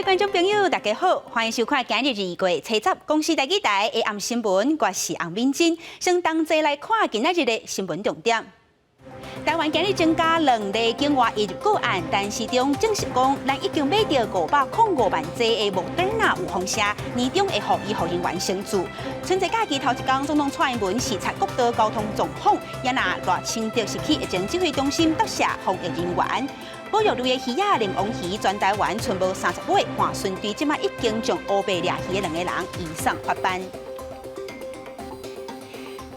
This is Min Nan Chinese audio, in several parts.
觀眾朋友，大家好，歡迎收看今日2月初10公視台語台下暗新聞，我是洪敏珍。先同齊來看今仔日的新聞重點。台灣今日增加兩例境外移入個案，陳時中證實講，咱已經買著505萬劑的莫德納預防射，年中會予醫護人員先注。春節假期頭一工，總統蔡英文視察國道交通狀況，也若賴清德是去疫情指揮中心答謝防疫人員。保育類的魚仔檸王魚，全台灣賰無30尾，岸巡隊這馬已經將烏白掠魚的兩個人移送法辦。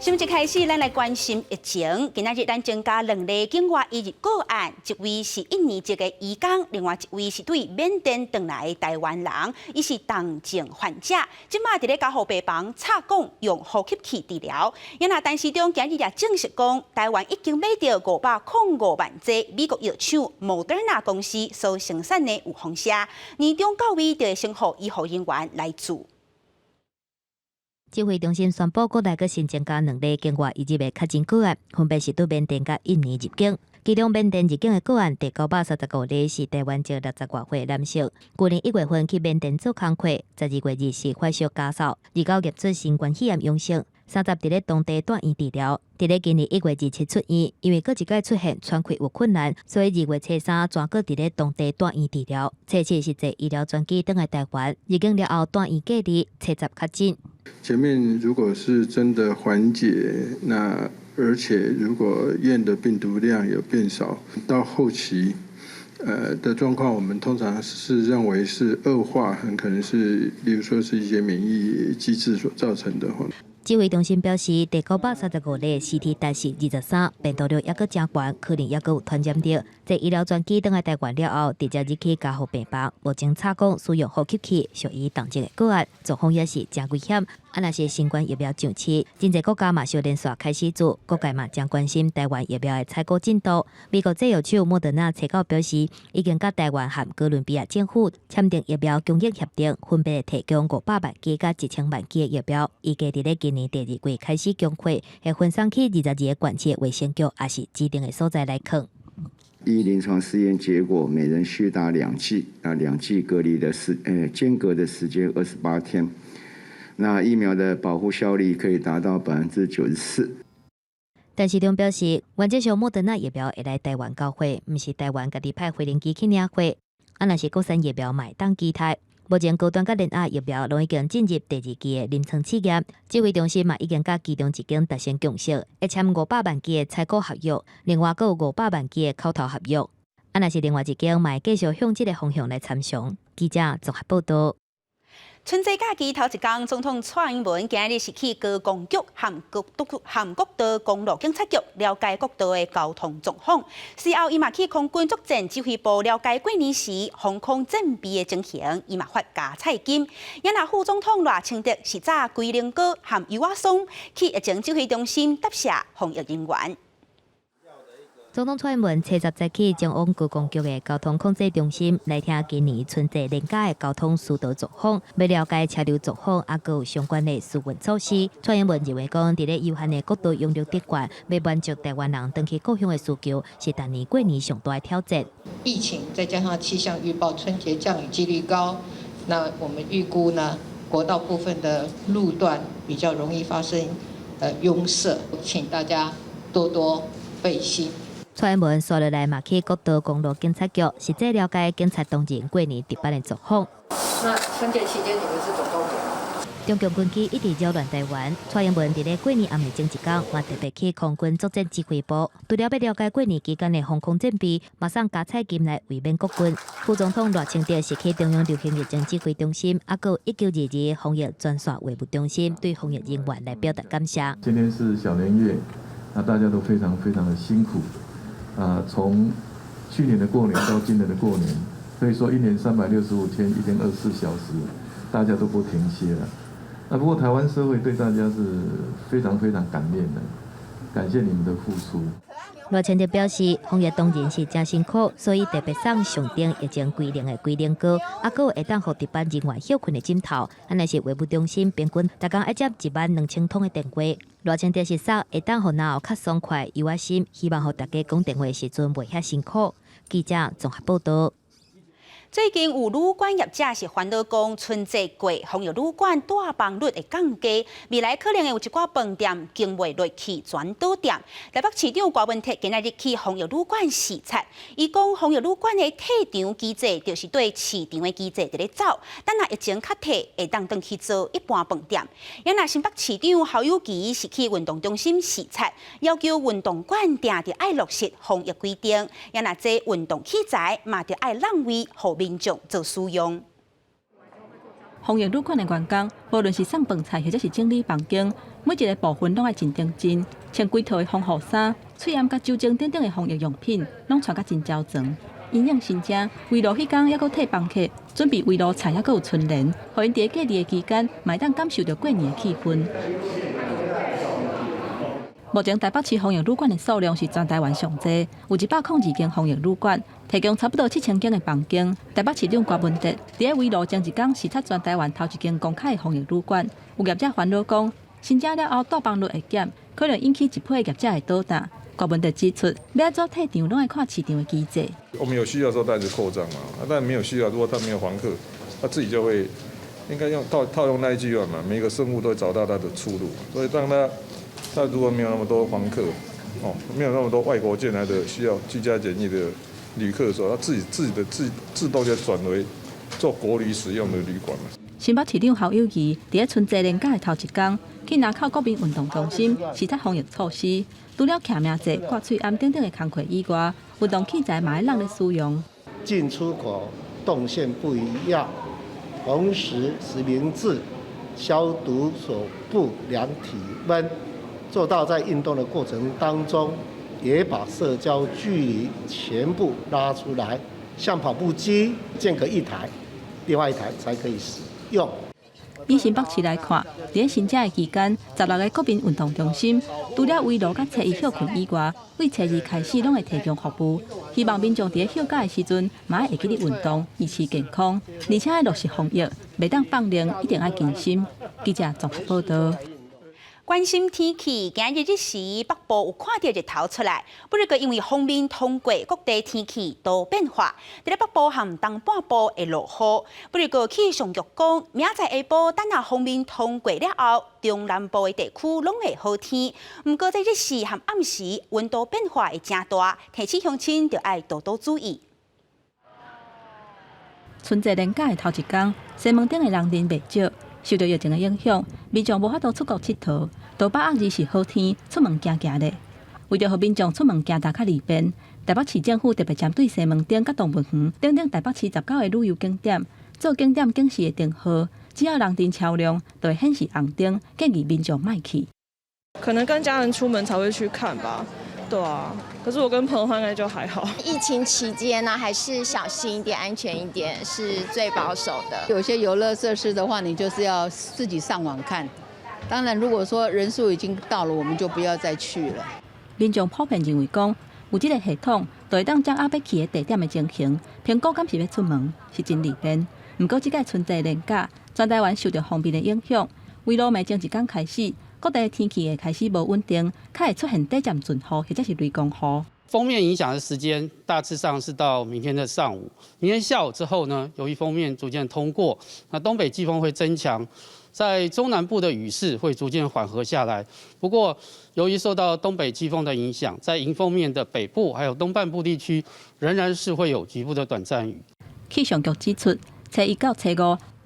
新聞一開始，咱來關心疫情。今仔日咱增加兩例境外移入個案，一位是印尼籍的移工，另外一位是對緬甸轉來的台灣人，伊是重症患者，這馬佇咧加護病房插管用呼吸器治療。也若陳時中今日也證實講，台灣已經買著505萬劑美國藥廠莫德納公司所生產的預防射，年中到位就會先予醫護人員來注。指揮中心宣布，國內閣新增加兩例境外移入的確診個案，分別是對緬甸佮印尼入境。其中緬甸入境的個案第935例是台灣籍60外歲男性，舊年1月份去緬甸做工課，12月24發燒咳嗽，29驗出新冠肺炎陽性，30佇咧當地住院治療。佇咧今年1月27出院，因為閣一擺出現喘氣有困難，所以2月初3全閣佇咧當地住院治療。初七是坐醫療專機轉來台灣，入境了後住院隔離，初十確診。前面如果是真的緩解，那而且如果驗的病毒量有變少，到後期，的狀況，我們通常是認為是惡化，很可能是，例如說是一些免疫機制所造成的。指揮中心表示，第935例 CT 值是23，病毒量抑閣誠懸，可能抑閣有傳染力。坐醫療專機轉來台灣了後，直接入去加護病房，目前插管使用呼吸器，屬於重症的個案，狀況也是誠危險。啊，若是新冠疫苗上市，真濟國家嘛小連續開始注，各界嘛誠關心台灣疫苗的採購進度。美國製藥廠莫德納初九表示，已經佮台灣和哥倫比亞政府簽訂疫苗供應協定，分別提供500萬劑佮1000萬劑的疫苗，預計佇咧今年第二季開始供貨，會分送去22個縣市衛生局，抑是指定的所在來囥。依臨床試驗結果，每人需打兩劑，啊，兩劑隔離的時，間隔的時間28天。那疫苗的保護效力可以達到94%。陳時中表示，原則上莫德納疫苗會來台灣交貨，毋是台灣家己派飛行機去領貨。啊，若是國產疫苗嘛會當期待。目前高端佮聯亞疫苗攏已經進入第二期的臨床試驗，指揮中心嘛已經佮其中一間達成共識，會簽500萬劑的採購合約，另外閣有500萬劑的口頭合約。啊，若是另外一間嘛會繼續向這个方向來參詳。記者綜合報道。春節假期頭一工，總統蔡英文今日是去高公局和國和國道公路警察局了解國道的交通狀況。隨後，伊嘛去空軍作戰指揮部了解過年時防空戰備的情形，伊嘛發加菜金。也若副總統賴清德是紮龜苓膏和油仔霜去疫情指揮中心答謝防疫人員。總統蔡英文初十早起前往高公局的交通控制中心來聽今年春節連假的交通疏導狀況，欲了解車流狀況，抑閣有相關的疏運措施。蔡英文認為講，佇咧有限的國道容量底下，欲滿足台灣人轉去故鄉的需求，是逐年過年上大的挑戰。疫情再加上氣象預報春節降雨幾率高，那我們預估呢，國道部分的路段比較容易發生擁塞，請大家多多備心。蔡英文紲落來嘛去國道公路警察局，實際了解警察當前過年值班的狀況。那春節期間你們是總動員嗎？中共軍機一直擾亂台灣。蔡英文佇咧過年暗暝前一工，嘛特別去空軍作戰指揮部，除了欲了解過年期間的防空戰備，嘛送加菜金來慰勉國軍。副總統賴清德是去中央流行疫情指揮中心，抑閣1922防疫專線衛報中心，對防疫人員來表達感謝。今天是小年夜，那大家都非常非常的辛苦。啊，從去年的過年到今年的過年，可以說一年365天，一天24小時，大家都不停歇了。那不過台灣社會對大家是非常非常感念的，感謝你們的付出。賴清德表示，防疫當然是誠辛苦，所以特別送上等疫情規定的龜苓膏，抑閣有會當予值班人員歇睏的枕頭。按呢是衛務中心平均逐工愛接1萬2千通的電話。賴清德是送會當予腦較爽快、有愛心，希望予大家講電話的時陣袂遐辛苦。記者綜合報道。最近有旅館業者是煩惱講，春節過防疫旅館帶房率會降低，未來可能會有一寡飯店經袂落去轉倒店。台北市長柯文哲今仔日去防疫旅館視察，伊講防疫旅館的退場機制就是對市場的機制佇咧走，等若疫情較退，會當轉去做一般飯店。也若新北市長侯友宜是去運動中心視察，要求運動館定著愛落實防疫規定，也若這運動器材嘛著愛讓位予民眾做使用。防疫旅館的員工，無論是送飯菜或者是整理房間，每一个部分攏愛真認真，穿規套的防護衫、喙罨佮酒精等等的防疫用品，攏穿甲真周全。因應新正圍爐彼工，猶閣替房客準備圍爐菜，猶閣有春聯，予𪜶佇隔離的期間，嘛會當感受著過年的氣氛。目前台北市防疫旅館的數量是全台灣上濟，有102間防疫旅館，提供差不多7000間的房間。台北市長柯文哲佇咧圍爐前一工視察全台灣頭一間公開的防疫旅館，有業者煩惱講，新正了後帶房率會減，可能引起一批業者的倒彈。柯文哲指出，欲按怎退場攏愛看市場的機制。我們有需要的時候當然就擴張嘛，但沒有需要，如果他沒有房客，他自己就會應該用套套用那一句話嘛，每個生物都會找到它的出路。所以當他如果沒有那麼多房客，哦，沒有那麼多外國進來的需要居家檢疫的旅客的時候，他自己自己的自自動就轉為做國旅使用的旅館嘛。新北市長侯友宜佇咧春節連假的頭一工，去林口國民運動中心視察防疫措施，除了徛名冊、掛喙罨等等的工課以外，運動器材嘛愛讓咧使用。進出口動線不一樣，同時實名制、消毒手部、量體溫。做到在運動的過程當中，也把社交距離全部拉出來，像跑步機間隔一台，另外一台才可以使用。以新北市來看，佇咧新正的期間，16個國民運動中心，除了圍爐佮初一歇睏以外，對初二開始攏會提供服務，希望民眾佇咧歇假的時陣，嘛會記得運動，維持健康，而且愛落實防疫，袂當放任，一定愛謹慎。記者綜合報導。關心天氣，今日日時北部有看著日頭出來，不過因為鋒面通過，各地天氣都變化。佇咧北部和東半部會落雨，不過氣象局講，明仔載下晡等下鋒面通過了後，中南部的地區攏會好天。毋過這日時和暗時溫度變化會誠大，提醒鄉親著愛多多注意。春節連假的頭一工，西門町的人潮袂少。受著疫情的影響，民眾無法度出國𨑨迌，都把握日是好天，出門行行咧。為著予民眾出門行動較利便，台北市政府特別針對西門町佮動物園等等台北市19個旅遊景點，做景點警示的燈號，只要人潮超量，就會顯示紅燈，建議民眾莫去。可能跟家人出門才會去看吧，對啊。可是我跟朋友應該就還好。疫情期間呢，還是小心一點、安全一點是最保守的。有些遊樂設施的話，你就是要自己上網看。當然，如果說人數已經到了，我們就不要再去了。民眾普遍認為講，有這个系統，就會當掌握欲去的地點的情形，評估敢是欲出門是真利便。毋過，這屆春節連假，全台灣受著鋒面的影響，圍爐的前一工開始，各地天氣會開始無穩定，較會出現短暫陣雨或者是雷公雨。鋒面影響的時間大致上是到明天的上午，明天下午之後呢，由於鋒面逐漸通過，那東北季風會增強，在中南部的雨勢會逐漸緩和下來。不過，由於受到東北季風的影響，在迎風面的北部還有東半部地區，仍然是會有局部的短暫雨。氣象局指出，初一到初五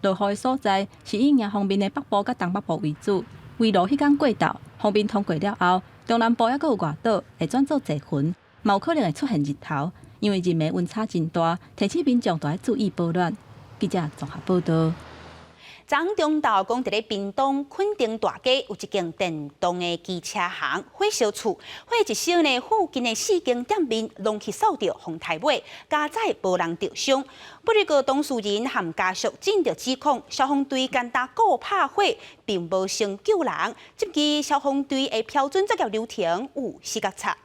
落雨的所在是以迎鋒面的北部佮東北部為主。圍爐彼工過晝，鋒面通過了後，中南部猶閣有外島會轉做濟雲，嘛有可能會出現日頭，因為日暝溫差真大，提醒民眾著愛注意保暖。記者綜合報導。昨中晝講佇咧屏東墾丁大街有一間電動的機車行火燒厝，火一燒呢，附近的四間店面攏去掃著風颱尾，佳哉無人著傷。不過當事人和家屬進著指控，消防隊簡單顧拍火，並無先救人。這支消防隊的標準作業流程有死角差。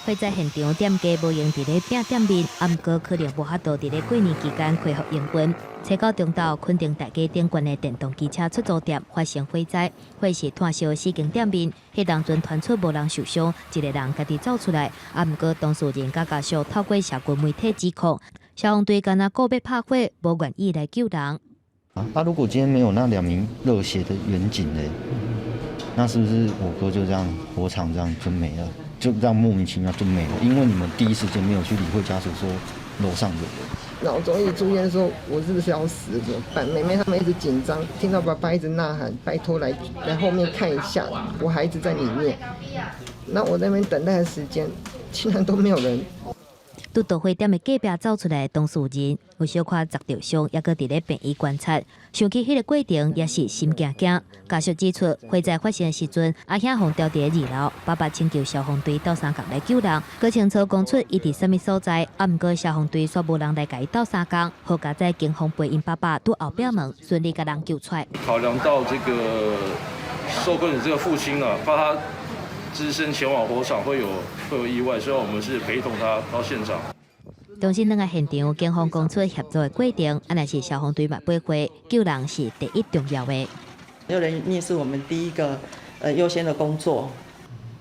火災現場店家無閒佇咧拚店面，毋過可能無法度佇咧過年期間恢復營運。初九中晝，墾丁大街頂懸的電動機車出租店發生火災，火勢湠燒四間店面，彼當陣傳出無人受傷，一个人家己走出來，啊，毋過當事人佮家屬透過社群媒體指控，消防隊敢若顧欲拍火，無願意來救人。啊，如果今天沒有那兩名熱血的員警呢？那是不是我哥就這樣火場這樣就沒了？就這樣莫名其妙就沒了？因為你們第一時間沒有去理會家屬說樓上有人。腦中一直出現說，我是不是要死了？怎麼辦？妹妹他們一直緊張，聽到爸爸一直吶喊，拜託來來後面看一下，我孩子在裡面。那我在那邊等待的時間，竟然都沒有人。拄著火點的隔壁走出來當事人，有小可砸著傷，猶閣佇咧病院觀察。想起彼个過程，也是心驚驚。家屬指出，火災發生的時陣，阿兄予牢佇咧二樓，爸爸請求消防隊鬥相共來救人，閣清楚講出伊佇啥物所在。啊，毋過消防隊煞無人來共伊鬥相共，好佳哉警方陪𪜶爸爸拄後壁門，順利共人救出來。考量到這個受困者這個父親啊，怕他只身前往火場會有意外，所以我們是陪同他到現場。重新轉來現場，警方講出協助的過程，啊，若是消防隊嘛陪會救人是第一重要的。救人命是我們第一個優先的工作，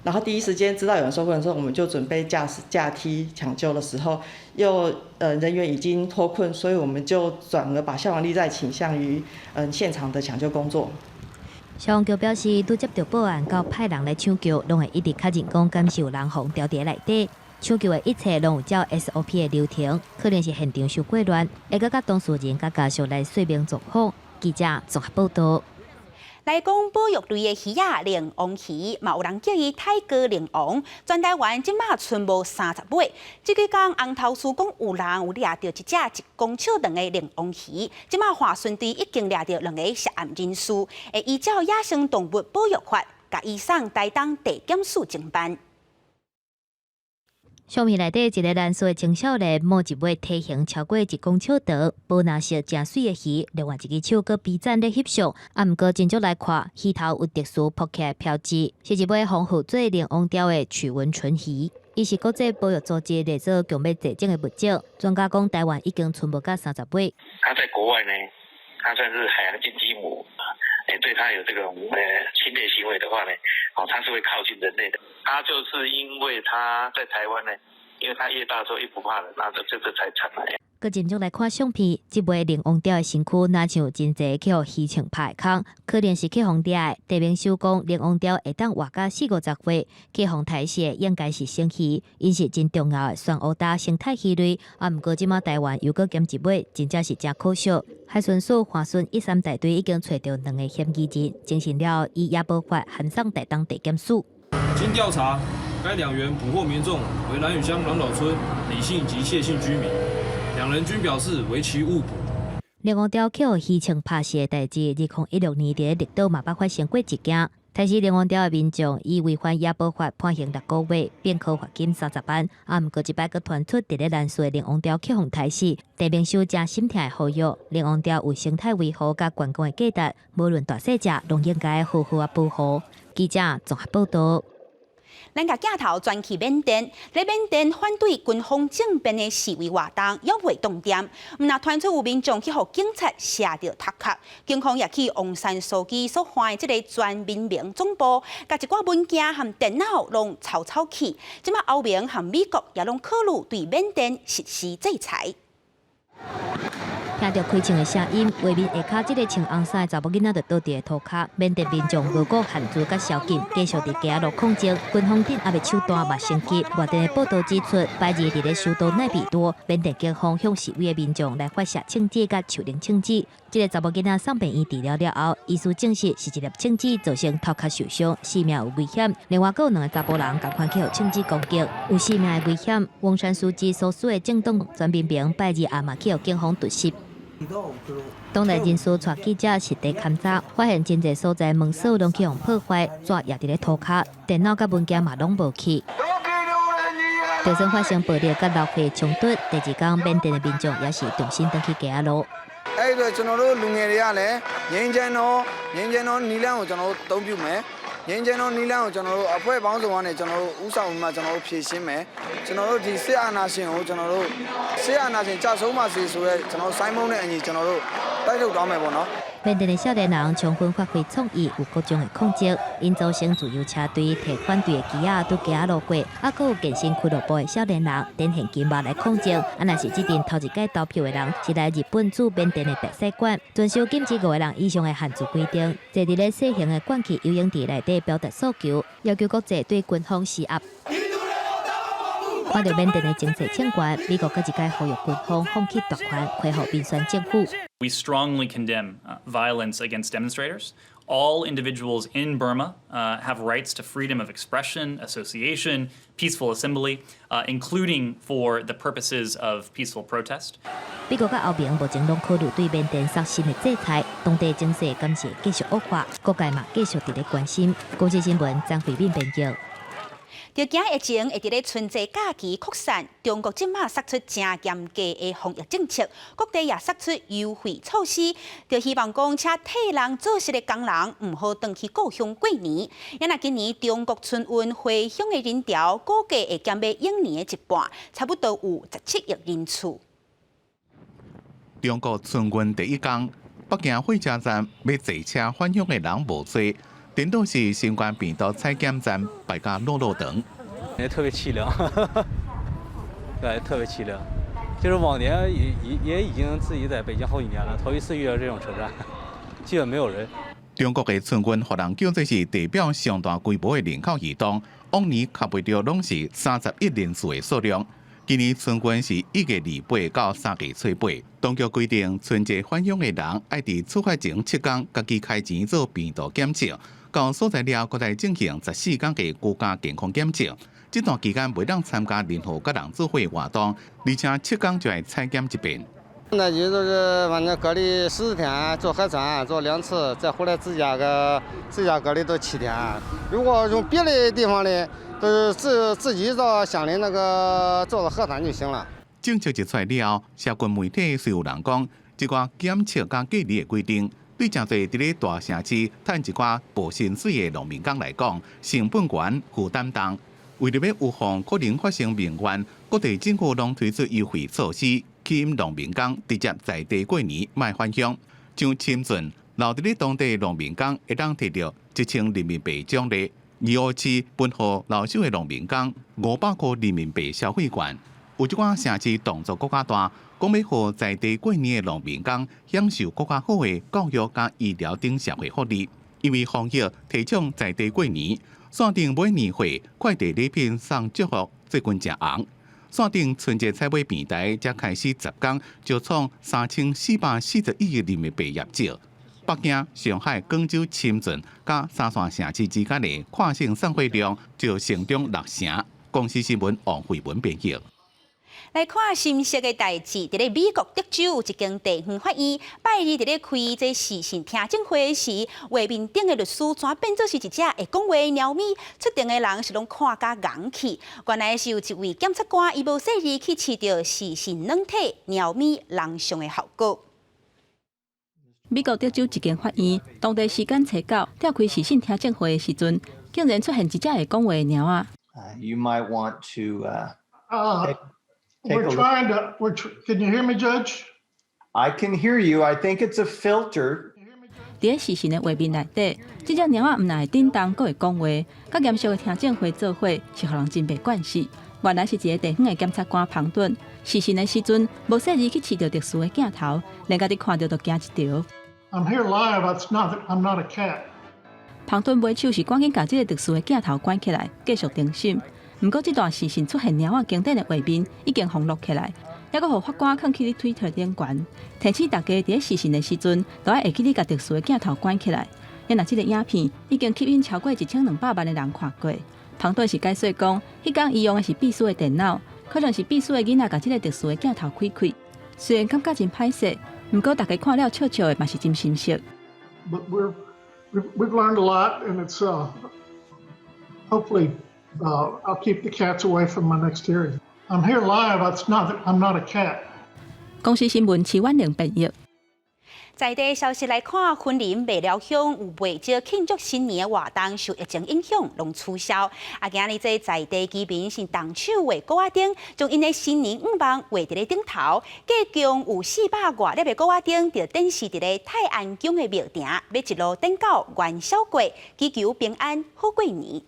然後第一時間知道有人受困的時候，我們就準備架架梯搶救的時候，又人員已經脫困，所以我們就轉而把消防力再傾向於現場的搶救工作。消防局表示，拄接到報案到派人來搶救，攏會一直確認講敢是有人予牢佇內底。搶救的一切攏有照 SOP 的流程，可能是現場傷過亂，會閣佮當事人佮家屬來說明狀況。記者綜合報道。來講保育類的魚仔靈王魚，嘛有人叫伊泰戈靈王。全台灣這馬賰無30尾。這幾工紅頭厝講有人有掠著一隻1公尺長的靈王魚，這馬華巡隊已經掠著兩个涉案人士，會依照野生動物保育法，共伊送台東地檢署偵辦。相片內底一个藍色的青少年，摸一尾體型超過1公尺長、寶藍色誠媠的魚，另外一支手閣比讚咧翕相。啊，毋過真少來看，魚頭有特殊撲起來標誌，是一尾封號做靈王鯛的曲紋唇魚。伊是國際保育組織列做強欲絕種的物種。專家講，台灣已經賰無甲30尾。它在國外呢，它算是海洋金雞母，對它有這種侵略行為的話呢，哦，它是會靠近人類的。它就是因為它在台灣呢，因為它越大之後越不怕人，那這這個才產來。閣進入來看相片，這尾靈王鯛的身軀若像真濟去予魚銃拍的空，可能是去予掠的。地名手講，靈王鯛會當活到四五十歲，去予刣死的應該是成魚，𪜶是真重要的酸烏焦生態魚類。啊，毋過這馬台灣又閣減一尾，真正是誠可惜。海巡署華巡一三大隊已經揣著兩个嫌疑人，偵訊了後依野保法函送台東地檢署。經調查，該兩員捕獲民眾為蘭嶼鄉鸞島村李姓及謝姓居民，兩人均表示為其誤捕。靈王鯛去予魚銃拍死的代誌，2016年佇綠島嘛捌發生過一件。刣死靈王鯛的民眾以違反野保法判刑6個月，併科罰金30萬。啊，毋過這擺閣傳出佇咧蘭嶼的靈王鯛去予刣死，地名守誠心疼的呼籲，靈王鯛有生態維護佮觀光的價值，無論大細隻，攏應該好好仔保護。記者綜合報道。咱共鏡頭轉去緬甸，咧緬甸反對軍方政變的示威活動猶未動恬，毋但傳出有民眾去予警察射著頭殼，警方也去翁山蘇姬所看的這个全民盟總部，共一寡文件和電腦攏抄抄去。這馬歐盟和美國也攏考慮對緬甸實施制裁。聽著開槍的聲音，畫面下跤這个穿紅衫的查某囡仔就倒佇塗跤。緬甸民眾無顧限制佮宵禁，繼續佇街仔路抗爭。軍方鎮壓的手段嘛升級。外電的報道指出，拜二佇咧首都奈比多，緬甸警方向示威的民眾來發射槍子佮手榴槍子。這个查某囡仔送病院治療了後，醫師證實是一粒槍子造成頭殼受傷，性命有危險。另外，閣有兩个查埔人仝款去予槍子攻擊，有性命的危險。翁山蘇姬所屬的政黨全民盟拜二也嘛去予警方突襲。黨內人士帶記者實地勘查，發現真濟所在門鎖攏去予破壞，紙也佇咧塗跤，電腦佮文件嘛攏無去。就算發生暴力佮流血衝突，第二工緬甸的民眾也是重新轉去街仔路。 အဲ့ဒီတော့ကျွန်တော်တို့လူငယ်တွေကလည်းငြိမ်းချမ်းသောငြိမ်းချမ်းသောနည်းလမ်းကိုကျွန်တော်တို့အသုံးပြုမယ်။ ငြိမ်းချမ်းသောနည်းလမ်းကိုကျွန်တော်တို့အဖွဲ့ပေါင်းစုံကနေကျွန်တော်တို့ဦးဆောင်မှကျွန်တော်တို့ဖြည့်ရှင်းမယ်ကျွန်တော်တို့ဒီစစ်အာဏာရှင်ကိုကျွန်တော်တို့စစ်အာဏာရှင်ကျဆုံးပါစေဆိုရဲကျွန်တော်ဆိုင်းမုံနဲ့အညီကျွန်တော်တို့တိုက်ထုတ်တောင်းမယ်ပေါ့နော် 緬甸的少年人充分發揮創意，有各種的抗爭。𪜶組成自由車隊，提反對的旗仔拄街仔路過，啊，閣有健身俱樂部的少年人展現筋肉來抗爭。啊，若是這陣頭一擺投票的人是來日本駐緬甸的大使館，遵守禁止五个人以上的限聚規定，坐佇咧細型的灌氣游泳池內底表達訴求，要求國際對軍方施壓。看著緬甸的情勢衝懸，美國閣一擺呼籲軍方放棄奪權，恢復民選政府。 We strongly condemn violence against demonstrators. All individuals in Burma have rights to freedom of expression, association, peaceful assembly, including for the purposes of peaceful protest. 美國佮歐盟目前攏考慮對緬甸設新的制裁，當地情勢敢是會繼續惡化，各界嘛繼續佇咧關心。公視新聞張慧敏編輯。著驚疫情會佇咧春節假期擴散，中國這馬釋出誠嚴格的防疫政策，各地也釋出優惠措施，就希望講請替人做事的工人毋好轉去故鄉過年。啊若今年中國春運回鄉的人潮估計會減欲往年的一半，差不多有17億人次。中國春運第一工，北京火車站欲坐車返鄉的人無濟。顛倒是新冠病毒採檢站排甲落落長，也特別淒涼，對，特別淒涼。就是往年也已經自己在北京好幾年了，頭一次遇到這種車站，基本沒有人。中國的春運予人叫做是地表上大規模的人口移動，往年較袂著攏是31億人次的數量。今年春運是1月28到3月初8。當局規定春節返鄉的人愛佇出發前7工，家己開錢做病毒檢測。到所在了，閣再進行14工的居家健康檢測。這段期間袂當參加任何佮人做伙活動，而且7工就愛採檢一遍。那也就是反正隔離14天做核酸做兩次，再回來自家隔離都7天。如果用別的地方的，都是自己到鄉裡那個做個核酸就行了。政策一出來了，社群媒體雖有人講，這寡檢測佮隔離的規定，對誠濟佇咧大城市趁一寡薄薪水的農民工來講，成本懸，負擔重。為著欲預防可能發生民怨，各地政府攏推出優惠措施，吸引農民工直接在地過年，莫返鄉。像深圳留佇咧當地農民工會當提著1000人民幣獎勵，義烏市分予留守的農民工500塊人民幣消費券。有一寡城市動作閣較大，講欲予在地過年的農民工享受閣較好的教育佮醫療等社會福利。因為防疫提倡在地過年，線頂買年貨、快遞禮品送祝福，最近誠紅。線頂春節採買平台才開始10工，就創3441億人民幣業績。北京、上海、廣州、深圳佮三線城市之間的跨省送貨量就成長六成。公視新聞王慧文編譯。來看心適的代誌，佇咧美國德州有一間地方法院，拜二佇咧開這視訊聽證會時，畫面頂的律師怎變做是一隻會講話的貓咪，出庭的人是攏看甲愣去。原來是有一位檢察官，伊無細膩去試著視訊軟體貓咪人像的效果。美國德州一間法院，當地時間初九召開視訊聽證會的時陣，竟然出現一隻會講話的貓仔。 You might want to take We're a look. Trying to, can you hear me, Judge? I can hear you. I think it's a filter. 佇咧視訊的畫面內底，這隻貓仔毋但會振動，閣會講話，佮嚴肅的聽證會做伙，是予人真袂慣勢。原來是一個地方的檢察官龐頓，視訊的時陣無細膩去試著特殊的鏡頭，連家己看著都驚一趒。 I'm here live. It's not, I'm not a cat. 龐頓尾手是趕緊共這个特殊的鏡頭關起來，繼續庭審。毋過這段視訊出現貓仔經典的畫面已經予錄起來，猶閣予法官囥去咧推特頂懸，提醒大家佇咧視訊的時陣，都愛會記得共特殊的鏡頭關起來。啊若這个影片已經吸引超過1200萬的人看過。龐頓是解說講，彼工伊用的是秘書的電腦，可能是秘書的囡仔共這个特殊的鏡頭開開。雖然感覺真歹勢，毋過大家看了笑笑的嘛是真心適。 But we've learned a lot, and it's hopefully I'll keep the cats away from my next hearing. I'm here live. It's not, I'm not a cat. 公視新聞徐婉玲編譯。在地消息來看，雲林麥寮鄉有袂少慶祝新年的活動受疫情影響，攏取消。啊，今仔日這在地居民是動手畫鼓仔燈，將𪜶的新年願望畫佇咧頂頭。計共有400外粒的鼓仔燈，就展示佇咧泰安宮的廟埕，欲一路點到元宵節，祈求平安好過年。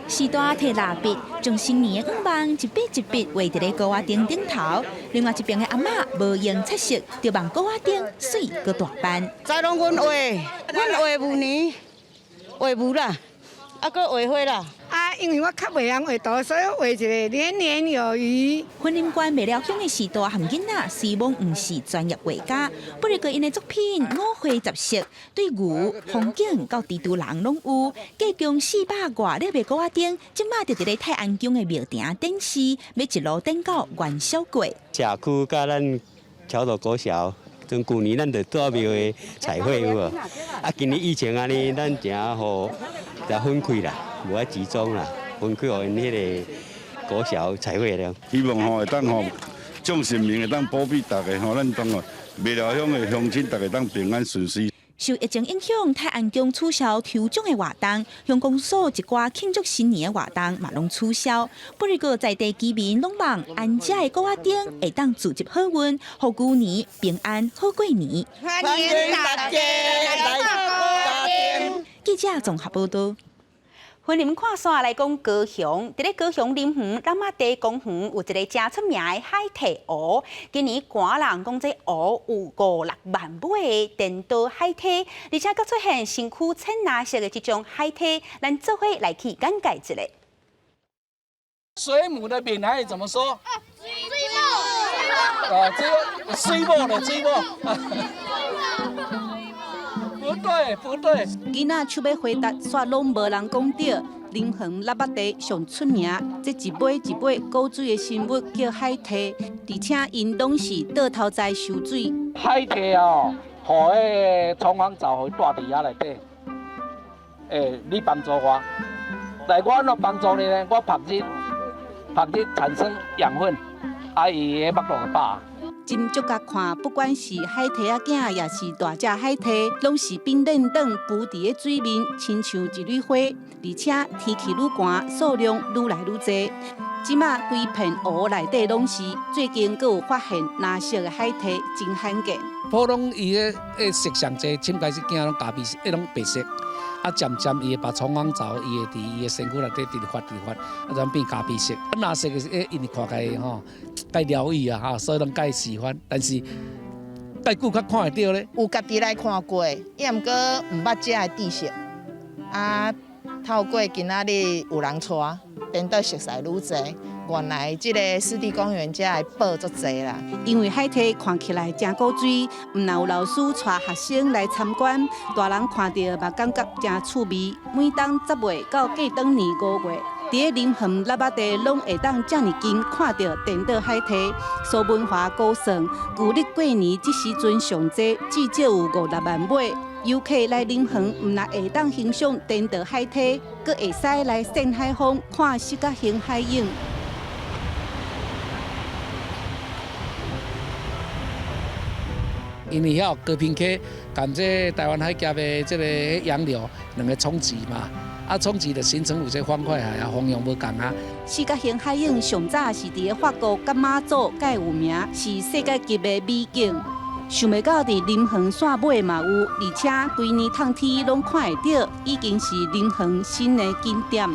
序大提蠟筆，將新年的願望一筆一筆畫佇咧鼓仔燈頂頭。另外一邊的阿嬤無用彩色，就望鼓仔燈媠閣大範。知攏阮畫，阮畫牛年，畫牛啦，啊，閣畫花啦。啊，因為我較袂曉畫圖，所以畫一個年年有餘。雲林縣麥寮鄉的序大和囡仔，雖罔毋是專業畫家，不過𪜶的作品五花十色，對牛、風景到蜘蛛人攏有。計共400外粒的鼓仔燈，這馬就佇咧泰安宮的廟埕展示，欲一路點到元宵節。社區佮咱橋頭國小，從舊年咱就做廟的彩繪有無？啊，今年疫情按呢，咱誠予就分開啦，無愛集中啦，分開予𪜶彼個國小彩繪了。希望吼會當吼，眾神明會當保庇大家吼，咱當哦麥寮鄉的鄉親，大家當平安順遂。受疫情影響，泰安宮取消抽獎的活動，鄉公所一寡慶祝新年的活動嘛攏取消。不過在地居民攏望安遮的鼓仔燈會當聚集好運，予牛年平安好過年。歡迎大家來鼓仔燈。記者綜合報導。雲林看煞來講高雄，佇咧高雄林園湳仔地公園有一个誠出名的海堤湖。今年寒人講這湖有五六萬尾的顛倒海堤，而且閣出現身軀淺藍色的這種海堤，咱做伙來去簡介一下。水母的閩南語怎麼說？水母。啊，這個水母的水母。不對，不對。囡仔想欲回答，煞攏無人講對。林園湳仔地上出名，這一尾一尾古水的生物叫海堤，而且𪜶攏是倒頭在收水。海堤哦，予彼個衝鋒槽予蹛佇遐內底。欸，你幫助我，來我按怎幫助你呢？我曝日，曝日產生養分，啊，伊的腹肚就飽。斟酌共看，不管是海堤仔囝，抑是大隻海堤，攏是變練轉浮佇咧水面，親像一蕊花。而且天氣愈寒，數量愈來愈濟。這馬規片湖內底攏是，最近閣有發現藍色的海堤，真罕見。普通伊个色上濟，深咖色囝攏咖啡色，彼攏白色。啊，漸漸伊會把蟲黃藻，伊會佇伊的身軀內底直發直發，啊，就變咖啡色。啊，藍色的是因為看起來吼，較療癒啊，哈，所以攏較喜歡。但是較久較看會著咧。有家己來看過，抑毋過毋捌這个知識。啊，透過今仔日有人帶，顛倒熟似愈濟。原來這個濕地公園遮的寶足濟啦。因為海堤看起來誠古錐，毋但有老師帶學生來參觀，大人看著嘛感覺誠趣味。每當10月到過轉年5月，佇咧林園湳仔地攏會當遮爾近看著顛倒海堤。蘇文華估算，舊曆過年這時陣上濟至少有五六萬尾遊客來林園，毋但會當欣賞顛倒海堤，閣會使來扇海風，看四角形海湧。因為遐和平溪佮這台灣海峽的這个洋流兩个衝擊嘛，啊衝擊就形成有這方塊海啊，方向無仝啊。四角形海湧上早是佇咧法國佮馬祖較有名，是世界級的美景。想袂到佇林園線尾嘛有，而且規年冬天攏看會著，已經是林園新的景點。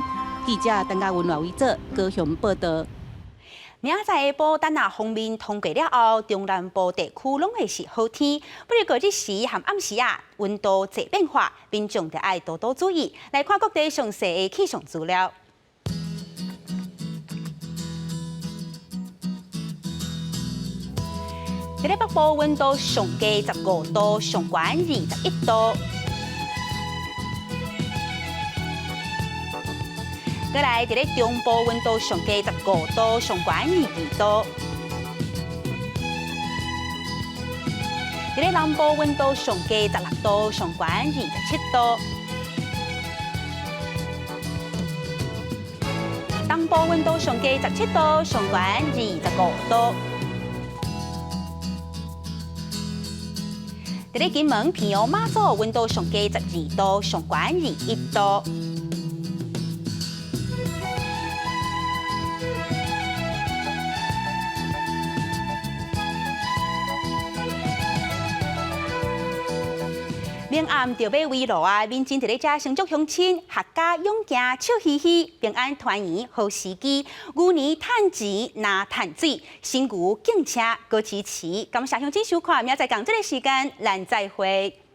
記者陳嘉文、賴偉哲高雄報導。明仔載下晡，等若鋒面通過了後，中南部地區攏會是好天。不過日時和暗時啊，溫度濟變化，民眾著愛多多注意。來看各地詳細的氣象資料。佇咧北部溫度上低15度，上懸21度。過來，佇咧中部溫度上低15度，上懸22度。佇咧南部溫度上低16度，上懸27度。東部溫度上低17度，上懸25度。佇咧金門、平陽、馬祖溫度上低12度，上懸21度。明暗就欲圍爐啊！民眾佇咧遮先祝鄉親，合家勇行笑嘻嘻，平安團圓好時機。牛年趁錢若趁水，新牛敬車閣支持。感謝鄉親收看，明仔載仝這个時間，咱再會。